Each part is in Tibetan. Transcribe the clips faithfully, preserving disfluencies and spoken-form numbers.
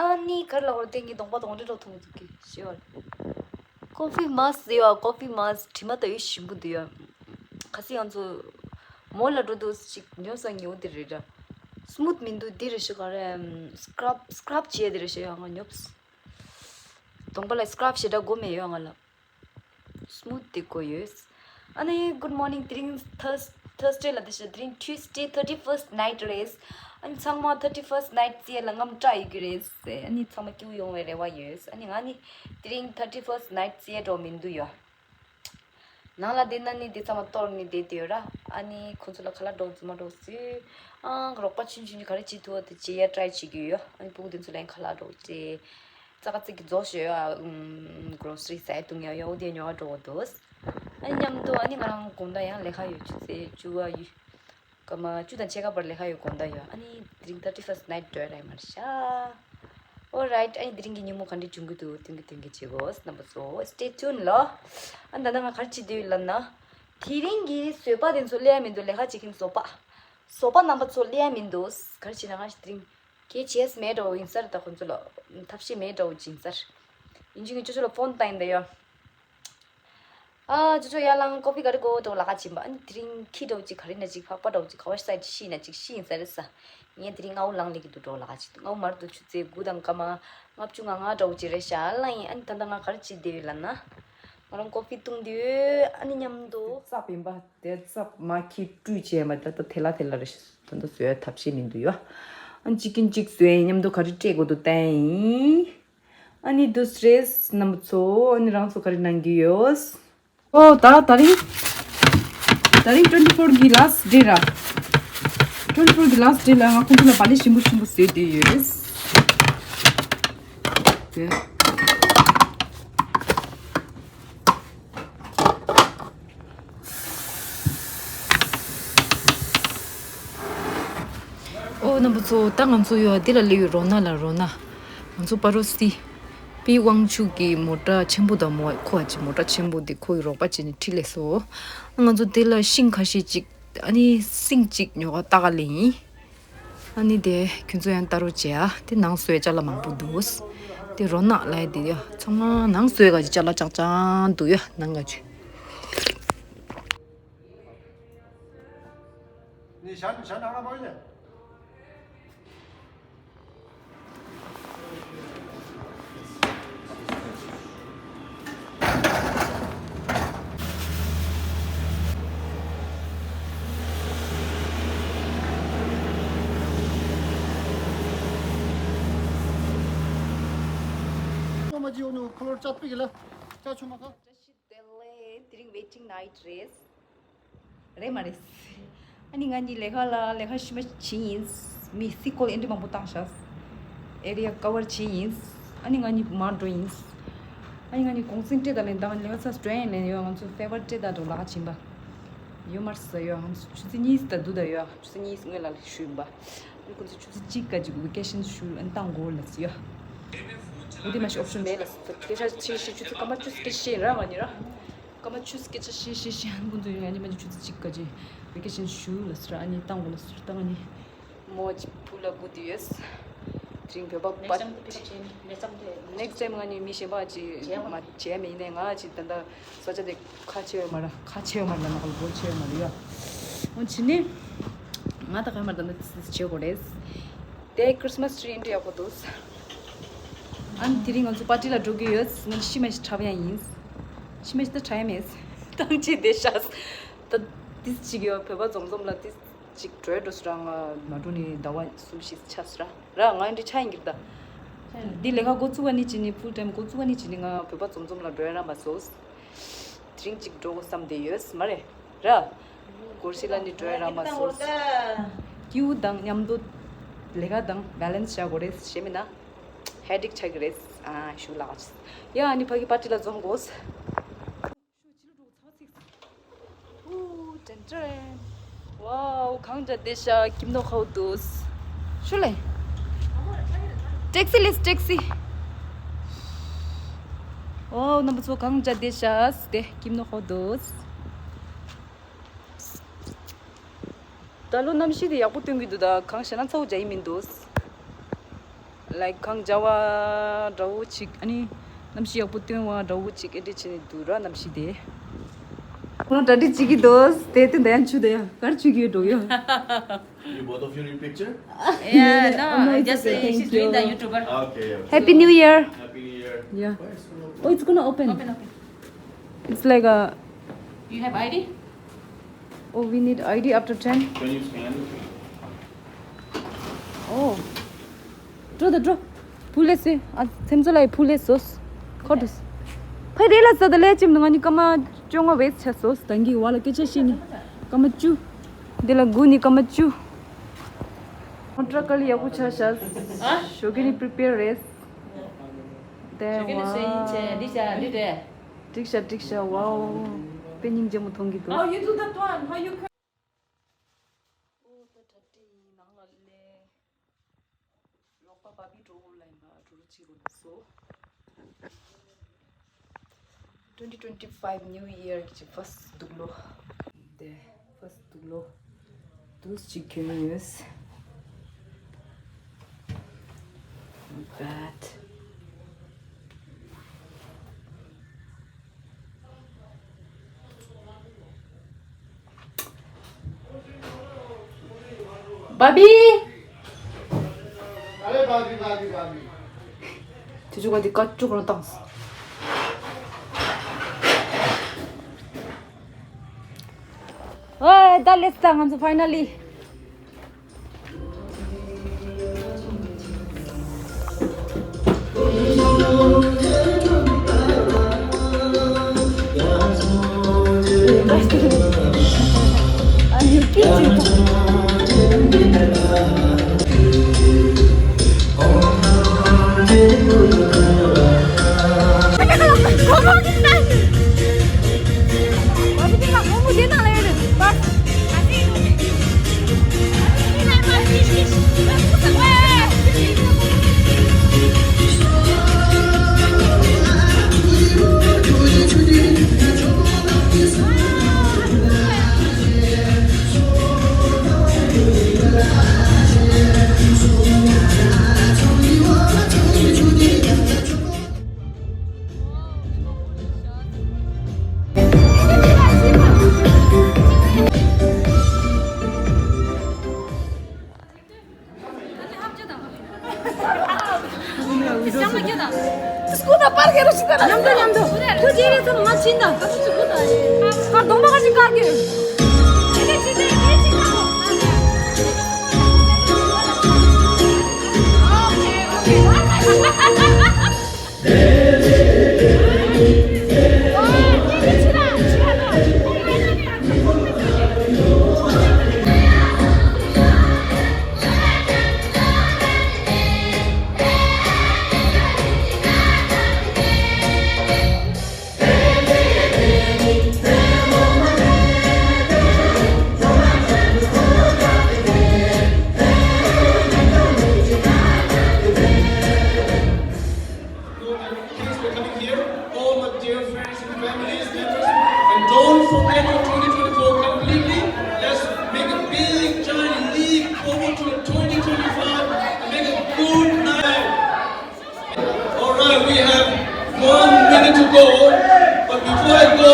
ཨ་ནི་གར་ལ་འོར་དེ་ངའི་གདོང་པ་དང་འདྲེ་རོ་ཐུང་འདུག་གི་ཤི་བར། ཀོ་ཕི་མཱསི་ཡོད། ཀོ་ཕི་མཱསི་དྲི་མ་ད་ཡོད་ཞིམ་པོ་འདུག་ཡོད། ཁ་སི་ང་ཚོ་མོ་ལ་འགྲོ་དུས་ཅིག་ཉོ་ས་ཉོ་དེ་རེད་ར། སྨུ་ཐི་མི་འདུག་འདི་རེད་ཤི་ག་རེ། སྐྲབ་སྐྲབ་བྱས་དེ་རེད་ཤི་ཡོད་ང་ཉོབ། གདོང་པ་ལ་སྐྲབ་བྱས་འདྲ་དགོས་མེད་ཡོད་ང་ལ། སྨུ་ཐི་དགོས་ཡོད། ཨ་ནི་good morning དེ་རིང་Thurs- Thursday ལ་དེ་ཤི་དེ་རིང་Tuesday thirty first night རེད། ཨ་ནི་ཚང་མ་thirty first night རྩིས་ལ་རྔམ་སྐྲག་ཡོད་ཀྱི་རེད། ཨ་ནི་ཚང་མ་སྐྱིད་པོ་ཡོང་བའི་རེ་བ་ཡོད། ཨ་ནི་ང་ནི་དེ་རིང་thirty first night རྩིས་འགྲོ་མི་འདུག་ཡོད། ནང་ལ་བསྡད་ན་ནི་དེ་ཚང་མ་གཏོར་ནི་བསྡད་དེ་ཡོད་ར། ཨ་ནི་ཁོང་ཚོ་ལ་ཁ་ལག་འགྲོ་རྒྱུ་མ་འགྲོ་ཟེར། ཨང་རོགས་པ་ཆུང་ཆུང་གིས་ག་རེ་བྱེད་ཐུབ་པ་དེ་བྱེད་ཡ་try བྱེད་ཀྱི་ཡོད། ཨ་ནི་སྤུ་གུ་དེ་ཚོ་ལ་ཡང་ཁ་ལག་འགྲོ་ཅེས། ཙག་ཙིག་གི་རྫོགས་ཤོད་ཡོད། ཨ་grocery ཟས་བཏུང་ཡ་ཡོད། འོ་དེ་ཉོ་བ་འགྲོ་འདུག་ཨ་ནི་མཉམ་དུ་ཨ་ནི་ང་རང་དགོང་དག་ཡང་ལས་ཀ་ཡོད་ཆུ་ཚོད་བཅུ་བ་ཡོད། སྐར་མ་བཅུ་དང་ཕྱེད་ཀ་བར་ལས་ཀ་ཡོད་དགོངས་དག་ཡོད། ཨ་ནི་དེ་རིང་thirty first night འགྲོ་ཡ་རེད་མ་རེད་ཤག Alright ཨ་ནི་དེ་རིང་གི་ཉིན་མོ་ག་འདྲ་འབྱུང་གི་འདུག་སྟོན་གི་སྟོན་གི་བྱེད་དགོས་རྣམ་པ་ཚོ་stay tuned ལོ། ཨ་ནི་ད་ལྟ་ང་ག་རེ་བྱེད་འདོད་ཡོད་ལབ་ན། དེ་རིང་གི་བཟོད་པ་དེ་ཚོ་སླེབས་ཡ་མི་འདུག་ལས་ཀ་བྱེད་མཁན་བཟོད་པ། བཟོད་པ་རྣམ་པ་ཚོ་སླེབས་ཡ་མི་འདུག་ག་རེ་བྱེད་ན་ང་དེ་རིང་གལ་ཆེ་ས་མེད་འདྲ་བོ་ཡིན་ས་རེད། ད་ཁོང་ཚོ་ལ་ཐབས་ཤེས་མེད་འདྲ་བོ་ཅིག་ཡིན་ས་རེད། ཡིན་གཅིག་ངས་ཅོ་ཅོ་ལ་ཕོན་བཏང་ཡིན་ད་ཡོད། ཨ་ཅོ་ཅོ་ཡར་ལངས། ཀོ་ཕི་ག་རེ་དགོས་འདྲ་བོ་ལབ་ཀ་ཕྱིན་པ། ཨ་ནི་དེ་རིང་ཁྱི་འདྲ་བོ་ཅིག་ག་རེ་ན་ཅིག་ཕག་པ་འདྲ་བོ་ཅིག་ག་བ་ཤི་ས་ཅིག་ཤི་ན་ཅིག་ཤི་ཡིན་ས་རེད་ས། ངས་དེ་རིང་སྔ་པོ་ལངས་ལེ་གི་འདུག་འདྲ་བོ་ལབ་ཀ་ཅིག་འདུག་སྔ་པོ་མ་རེད་འདུག་ཆུ་ཚོད་དགུ་དང་སྐར་མ་ལྔ་བཅུ་ང་ལྔ་འདྲ་བོ་ཅིག་རེད་ཤག་ལངས་ཡིན། ཨ་ནི་ད་ལྟ་ང་ག་རེ་བྱེད་བསྡད་ཡོད་ལབ་ན། ང་རང་ཀོ་ཕི་བཏུང་བསྡད་ཡོད། ཨ་ནི་མཉམ་དུ་རྩབ་ཡིན་པ་དེ་རྩབ་མ་ཁྱི་བཀྲུས་བྱས་མ་ད་ལྟ་དེ་ལ་དེ་ལ་རེད་ཤག་ད་ལྟ་བཟོས་ཐབས་ཤེས་མི་འདུག་ཡོད། ཨ་ནི་ཅི་ཀིན་ཅིག་བཟོས་ཡིན། མཉམ་དུ་ག་རེ་སྤྲད་དགོས་འདུག་བསྟན་ཡིན། ཨ་ནི་འདུག་སེ་རེད་རྣམ་པ་ཚོ། ཨ་ནི་རང་ཚོ་ག་རེ་གནང་གི་ཡོད། ཨོ་ད་ད་རིང་ད་རིང་twenty four གི་last day ར། twenty four གི་last day ལ་ང་ཁོང་ཚོ་ལ་བག་ལེབ་ཞིམ་པོ་ཞིམ་པོ་བཟོས་བསྡད་ཡོད། དེ། ཨོ་རྣམ་པ་ཚོ། ད་ང་ཚོ་ཡོད་འདི་ལ་སླེབས་ཡོད། རོ་ན་ལ་རོ་ན། ང་ཚོ་པ་རོ་སི་པི་ཝང་ཆུ་གི་མོ་ཊ་ཆེན་པོ་དང་མོ་ཁོ་ཨ་ཅི་མོ་ཊ་ཆེན་པོ་འདི་ཁོ་གི་རོགས་པ་བྱས་ནས་ཁྲིད་སླེབས་སོང་། ང་ཚོ་འདི་ལ་ཤིང་ཁ་ཤས་ཅིག་ཨ་ནི་སེང་ཅིག་ཉོ་ག་ལྟ་ག་སླེབས་ཡིན། ཨ་ནི་དེ་ཁྱོད་ཚོ་ཡང་ལྟ་རོགས་བྱེད་ཨ། དེ་ནང་བཟོས་ཅ་ལག་མང་པོ་འདུག་དེ་རོ་ནག་ལ་ཡ་དེ་ཡ་ཚང་མ་ནང་བཟོས་ག་ཅི་ཅ་ལག་ཅག་ཅག་འདུག་ཡ་ནང་ག་ཅི། དེ་རིང་waiting night རེད། རེད་མ་རེད། ཨ་ནི་ང་གཉིས་ལས་ཀ་ལ་ལས་ཀ་ཞིམ་པ་བྱེད་ཡིན། མི་སི་ཀོལ་ཨེ་འདྲ་མང་པོ་བཏང་ཤག area cover བྱེད་ཡིན། ཨ་ནི་ང་གཉིས་མར་འགྲོ་ཡིན། ཨ་ནི་ང་གཉིས་གུང་སེང་སྤྲད་ད་ལེན་དང་ལས་ཀ་ཚ་སྤྲོད་ཡིན་ལེན་ཡོད། ང་ཚོ་ཕེ་བར་སྤྲད་ད་འགྲོ་ལག་ཕྱིན་པ། ཡོད་མར་ས་ཡོད། ང་ཚོ་ཆུ་ཚོད་གཉིས་ད་དུ་ད་ཡོད། ཆུ་ཚོད་གཉིས་སྔོན་ལ་ཞུས་ཡིན་པ། ཨ་ནི་ཁོ་ཚོ་ཆུ་ཚོད་གཅིག་ག་ཅིག་ཝེ་ཀེ་ཤན་ཞུ་ཨ་ནི་བཏང་དགོས་ལ་ཟེར་ཡོད། འོ་དེ་མ་ཤི་ཨོབ་ཤན་མེད་ལ་ཟེར། སྐད་ཆ་ཆེ་ཤི་ཆུ་ཚོད་སྐར་མ་བཅུ་སྐད་ཆ་བཤད་ར་ང་གཉིས་ར། སྐར་མ་བཅུ་སྐད་ཆ་བཤད་བཤད་བཤད་ཨ་ནི་ཁོ་ཚོ་ཡོད་ཨ་ནི་མ་ཅིག་ཆུ་ཚོད་གཅིག་ག་ཅིག་ཝེ་ཀེ་ཤན་ཞུ་ལ་ཟེར། ཨ་ནི་བཏང་དགོས་ལ་ཟེར། ད་ང་གཉིས་མོ་ཅིག་བུ་ལ་སྒུག་དུ་ཡོད། དེ་རིང་བོད་པ་པ། next time ང་གཉིས་མི་གཞན་པ་ཅིག་མ་བྱས་མེད་ནས་ང་ཅིག་ད་ལྟ་ས་ཆ་དེ་ཁ་ཆེ་བ་མ་ར་ཁ་ཆེ་བ་མ་ར་ན་ཁ་ལ་སྒོ་ཆེ་བ་མ་ར་ཡ། འོ་ཕྱི་ནས་ང་ད་ག་མ་ད་ནི་ཙི་ཙི་བྱེད་དགོས་རེད། དེ་Christmas tree ཨེ་འདྲ་ཡག་པོ་འདུག་ཨ་ནི་དེ་རིང་ང་ཚོ་པར་ཊི་ལ་འགྲོ་གི་ཡོད། ང་ཤི་མ་ཤི་འཁྲབ་ཡ་ཡིན། ཤི་མ་ཤི་ད་འཁྲབ་ཡ་མེད། ཐང་ཆད་བསྡད་ཤག་ད་ཏིས་ཅིག་ཡོད་བོད་པ་འཛོམས་འཛོམས་ལ་ཏིས་ཅིག་བྲོས་འགྲོ་སོང་ར། ང་མ་འགྲོ་ནི་ཟླ་བ་གསུམ་བཞི་ཆགས་སོང་ར། ར་ང་འདི་ཆ་ཡིན་གྱི་རེད་ད། འདི་ལས་ཀ་འགོ་བཙུགས་པ་ནི་ཅི་ནི་ཕུལ་ཊའིམ་འགོ་བཙུགས་པ་ནི་ཅི་ནི་ང་བོད་པ་འཛོམས་འཛོམས་ལ་འགྲོ་ཡ་ར་མ་སོང་། དེ་རིང་ཅིག་འགྲོ་དགོས་བསམ་བསྡད་ཡོད་མ་རེད་ར། སྒོར་གཞི་ལ་ནི་འགྲོ་ཡ་ར་མ་སོང་། སྐྱིའུ་དང་མཉམ་དུ་ལས་ཀ་དང་བྷེ་ལན་སི་བྱ་དགོས་རེད་ཞེས་མིན་ན། ཧེ་ཌེག་ཆགས་ཀྱི་རེད། ཨ་ཞུ་ལགས། ཡ་ཨ་ནི་ཕ་གི་པར་ཊི་ལ་འཛོམས་དགོས། ཨུ་ཏྲན་ཏྲན། ཝའོ་གང་འདྲ་བསྡད་ཤག་ཀིམ་ནོ་ཁའོ་འདུག་ཤུ་ལེ། ཊེག་སི་ལེས་ཊེག་སི། ཝའོ་རྣམ་པ་ཚོ་གང་འདྲ་བསྡད་ཤག་དེ་ཀིམ་ནོ་ཁའོ་འདུག་ད་ལོ་གནམ་གཤིས་དེ་ཡག་པོ་སྟོན་གྱི་འདུག་ད་གང་ཞེ་ན་ཚ་བོ་རྒྱག་གི་མི་འདུག་ལའིཀ་གང་བྱ་བ་འདྲ་བོ་ཅིག་ཨ་ནི་གནམ་གཤིས་ཡག་པོ་སྟོན་བ་འདྲ་བོ་ཅིག་ཨེ་འདྲ་བྱས་ནས་འདུག་ར། གནམ་གཤིས་དེ། ཁོང་གྲ་སྒྲིག་བྱེད་ཀྱི་འདུག་དེ་དེ་འདི་ཡང་ཆུ་དེ་ཡང་གར་ཆུ་གི་འགྲོ་ཡོད། You both of you in picture? Yeah, no, Oh, no, I it's just okay, say thank she's doing the you. YouTuber. Okay. Happy New Year. Happy New Year. Yeah. Why is it not Oh, it's gonna open. Open, open. It's like a. You have I D? Oh, we need I D after ten. Can you scan it? Oh. Draw the draw. Pull it, say. Ah, Temzo like pull it, sos. Cut this. ཕ་རེ་ལ་ས་ད་ལས་ཅིམ་ང་ནི་ཀ་མ་ཅོ་ང་བེས་ཆ་སོས་ད་གི་བ་ལ་སྐད་ཆ་བཤད་ནི་ཀ་མ་བཅུ། འདི་ལ་དགུ་ནི་ཀ་མ་བཅུ། ཁོང་ཊ་ཀལ་ཡག་པོ་ཆ་ཤ། ཞོགས་ཀྱི་ནི་པི་རི་པེར་རེད། དེ་བ། འགྲིག་ཤ་འགྲིག་ཤ་ཝའོ། དཔེ་སྙིང་རྗེ་མོ་མཐོང་གི་འདུག Oh, you do that one. How you cut? ཨོ་ད་ད་ཏི་ནང་ལ་ལས། རོགས་པ་བ་བི་འགྲོ་འོང་ལ་ཡིན་པ་འགྲོ་རུ་ཅི་རུ་སོ། Twenty twenty-five New Year གི་first དུག་ལོ། དེ་first དུག་ལོ། དུས་གཅིག་གྱོན་ཡོད། Not bad. Barbie! Allez, Barbie, Barbie, Barbie. དེ་ཆུ་ག་དེ་ཀ་ཅུག་རང་བཏང་སོང་། ཨོ་ད་ལེས་ད་ང་ཚོ་finally. Thanks for coming here, all my dear friends and families, members. And don't forget your twenty twenty-four completely. Let's make a big giant leap forward to twenty twenty-five and make a good night. All right, we have one minute to go. But before I go,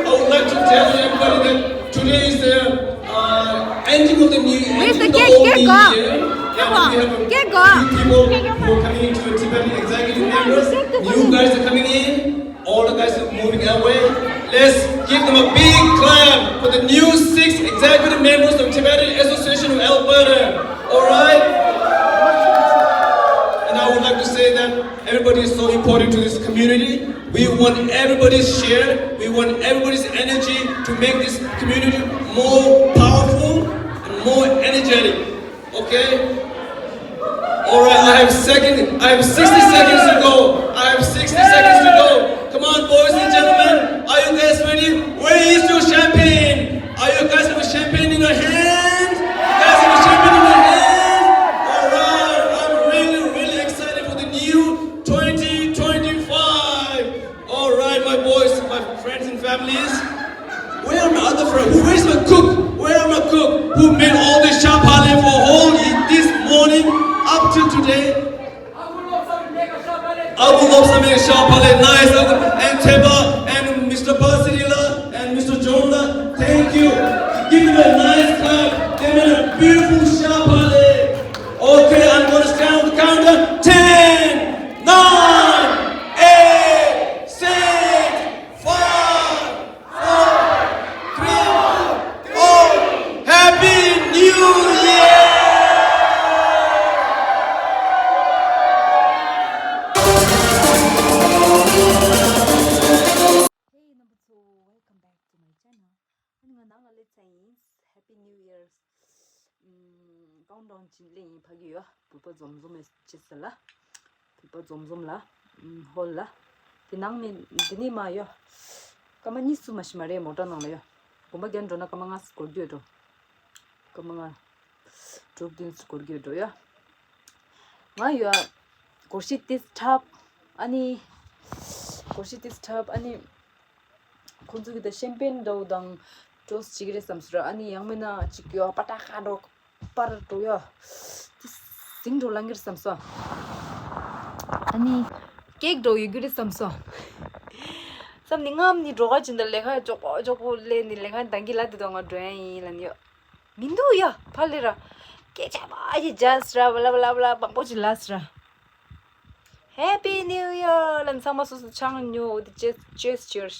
I would like to tell everybody that today is the uh, ending of the new year. Where's the Ending of cake? old Cake new gone. Year. Come on. And we have a Cake gone. few people who are coming into the Tibetan executive members. You guys are coming in. All the guys are moving away. Let's give them a big clap for the new six executive members of Tibetan Association of Alberta. All right? And I would like to say that everybody is so important to this community. We want everybody's share. We want everybody's energy to make this community more powerful and more energetic. Okay? All right, I have second. I have sixty seconds to go. I have sixty seconds to go. Come on, boys and gentlemen, are you guys ready? Where is your champagne? Are you guys have a champagne in your hand? You guys have a champagne in your hand? All right, I'm really, really excited for the new twenty twenty-five. All right, my boys, my friends and families. Where are my other friends? Who, where's my cook? Where are my cook? Who made all this chapale for whole e- this morning up till today? Abu Gopsame Shapale, nice. And Teba and Mister Pasirila and Mister Jonda, thank you. Give them a nice clap. Give them a beautiful Shapale. Okay, I'm gonna count the countdown. Ten, nine, eight, six, five, four, three, two, one. Happy New Year! Hey, number two, welcome back to my channel. ང་ནང་ལ་སླེབས་ཚར་ཡིན། Happy New Year. ཨམ། ཀའུན་ཊ་ཌའུན་བྱེད་ལེ་ཡིན། ཕ་གི་ཡོད། བོད་པ་འཛོམས་འཛོམས་ལ་བྱེད་ས་ལ། བོད་པ་འཛོམས་འཛོམས་ལ། ཨམ། ཧོལ་ལ། དེ་ནང་ནས་འདི་ནས་མ་ཡོད། སྐར་མ་གཉིས་སུ་མ་ཞིག་མ་རེད། མོ་ཊ་ནང་ལ་ཡོད། དགོན་པ་རྒྱབ་འགྲོ་ན་སྐར་མ་ལྔ་སུ་འགོར་རྒྱུ་ཡོད་འགྲོ། སྐར་མ་ལྔ། དྲུག་བདུན་སུ་འགོར་རྒྱུ་ཡོད་འགྲོ་ཡ། ང་ཡོད། སྒོར་གཞས་ཏིས་འཁྲབ། ཨ་ནི། སྒོར་གཞས་ཏིས་འཁྲབ། ཨ་ནི། ཁོང་ཚོ་གི་ད་ཤེམ་པེན་འདྲ་བོ་དང་ཊོས་བྱེད་ཀྱི་རེད་བསམ་སོང་ར། ཨ་ནི་ཡང་མིན་ན་ཅིག་ཡོད། པ་ཏྲ་ཁ་འགྲོ། པར་འགྲོ་ཡ། ཏི་ཟིང་འགྲོ་ལང་གི་རེད་བསམ་སོང་། ཨ་ནི་ཀེག་འགྲོ་ཡོད་རྒྱུ་རེད་བསམ་སོང་། བསམ་ནི་ངམ་ནི་འགྲོ་ག་ཅིན་ད་ལས་ཀ་མགྱོགས་པོ་མགྱོགས་པོ་ལས་ནི་ལས་ཀ་འདང་གི་ལ་དེ་དང་ང་འགྲོ་ཡ་ཡིན་ལ་ནི་ཡོད། མི་འདུག་ཡ། ཕར་ལས་ར། སྐད་ཆ་མ་ཡི་ཇཱས་ར་བ་ལ་བ་ལ་བ་ལ་མང་པོ་ཅིག་ལབས་ར། Happy New Year ལ་ཚང་མ་སོ་སོ་ཆང་ཉོ་འོ་དེ་ཅེས་ཅེས་ཅེར།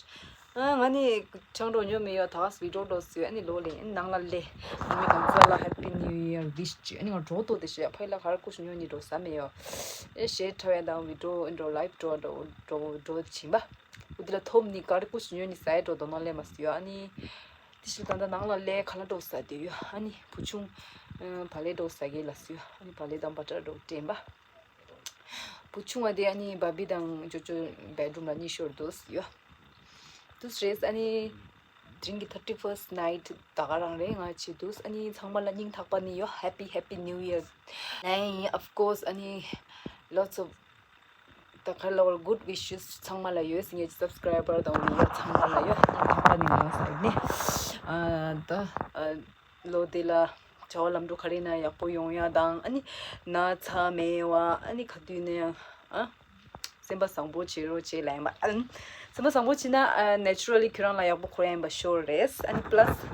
ཨ་ང་ནི་ཆང་འགྲོ་ཉོ་མི་ཡོད། ད་ག་སི་བི་ཌིའོ་འགྲོ་སི་ཨ་ནི་ལོ་ལེ་ཨ་ནི་ནང་ལ་ལེ། ཨ་ནི་གང་ཚ་ལ་Happy New Year wish ཅེ་ཨ་ནི་ང་འགྲོ་ཏོ་དེ་ཤེ་ཕ་ཡི་ལ་ག་ར་ཀུ་ཤུ་ཉོ་ནི་འགྲོ་ས་མེ་ཡོད། ཨེ་ཤེ་ཁྲ་ཡ་དང་བི་ཌིའོ་འགྲོ་ལའིབ་འགྲོ་འགྲོ་འགྲོ་འགྲོ་ཆིན་པ། འོ་དེ་ལ་ཐོབ་ནི་ག་ར་ཀུ་ཤུ་ཉོ་ནི་ས་ཡ་འགྲོ་དོ་ན་ལེ་མ་སི་ཡོད། ཨ་ནི། དེ་ཤི་ད་ལྟ་ནང་ལ་ལས་ཁ་ལ་འགྲོ་ས་དེ་ཡོད། ཨ་ནི་བུ་ཆུང་བ་ལས་འགྲོ་ས་གེ་ལ་སུ་ཡོད། ཨ་ནི་བ་ལས་དང་བ་ཏྲ་འགྲོ་དྲན་པ། བུ་ཆུང་བ་དེ་ཨ་ནི་བ་བི་དང་ཅོ་ཅོ་བེད་རུམ་ལ་གཉིད་ཤོར་འདུག་ཡོད། དུས་རེས་ཨ་ནི་དེ་རིང་གི་ཐར་ཊི་ཕར་སི་ཊི་ནའིཊ་ད་ག་རང་རེད། ང་བྱེད་དུས་ཨ་ནི་ཚང་མ་ལ་སྙིང་ཐག་པ་ནས་ཡོད། Happy Happy New Year. And of course ཨ་ནི་lots of ད་ག་ལ་བར་good wishes ཚང་མ་ལ་ཡོད། ངའི་སབ་སི་ཀ་རའི་བར་དང་ཡོད་ཚང་མ་ལ་ཡོད། སྙིང་ཐག་པ་ནས་ང་ས་ནས་ཨ་ད་ཨ་ལོ་དེ་ལ་བྱ་བ་ལམ་འགྲོ་ག་རེ་ན་ཡག་པོ་ཡོང་ཡ་དང་ཨ་ནི་ན་ཚ་མེད་པ་ཨ་ནི་ག་དུས་ནས་ཡང་ཨ་སེམས་པ་བཟང་པོ་བྱེད་རོགས་བྱེད་ལ་ཡིན་པ། ཨ་ནི་སེམས་པ་བཟང་པོ་བྱེད་ན་ཨ་ནེ་ཅུ་ར་ལི་ཁྱོད་རང་ལ་ཡག་པོ་འཁོར་ཡ་ཡིན་པ་ཤོར་རེད། ཨ་ནི་པ་ལ་སི་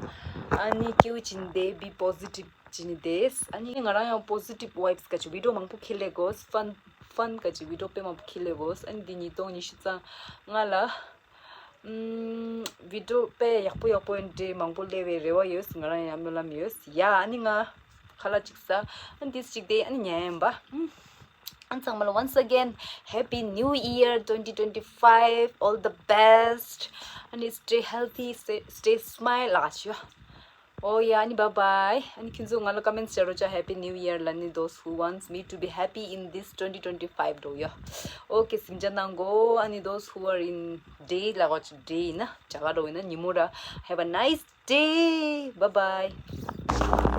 ཨ་ནི་སྐྱིད་པོ་བྱེད་ནི་དེ་be positive བྱེད་ནི་དེ། ཨ་ནི་ང་རང་ཡང་positive vibes ག་ཅིག་བི་ཌིའོ་མང་པོ་ཁྱེར་ལེ་དགོས། ཕན་ཕན་ག་ཅིག་བི་ཌིའོ་དཔེ་མང་པོ་ཁྱེར་ལེ་དགོས། ཨ་ནི་འདི་ཉིས་སྟོང་ཉི་ཤུ་རྩ་ལྔ་ལ་ཨམ་བི་ཌིའོ་དཔེ་ཡག་པོ་ཡག་པོ་འདྲ་མང་པོ་སླེབས་པའི་རེ་བ་ཡོད། ང་རང་ཡང་སྨོན་ལམ་ཡོད་ཡ། ཨ་ནི་ང་ཁ་ལག་ཅིག་ཟ། ཨ་ནི་དེ་ཅིག་དེ་ཨ་ནི་ཉལ་ཡིན་པ། ཨ་ནི་ཚང་མ་ལ་once again Happy New Year twenty twenty-five, all the best. ཨ་ནི་stay healthy, stay, stay smile ལ་ཞུ། Oh yeah, ཨ་ནི་bye bye. ཨ་ནི་ཁྱེད་ཚོ་ང་ལ་ཀ་མེན་ཊི་བྱེད་རོགས་བྱ། Happy New Year ལ་ནི་those who wants me to be happy in this twenty twenty-five འགྲོ་ཡ། Okay སེམས་ཅན་ནང་གོ། ཨ་ནི་those who are in day ལ་གོ་ཅི་day ཡིན་ན་བྱ་ག་འགྲོ་ཡིན་ན་ཉིན་མོ་ར། Have a nice day. Bye bye.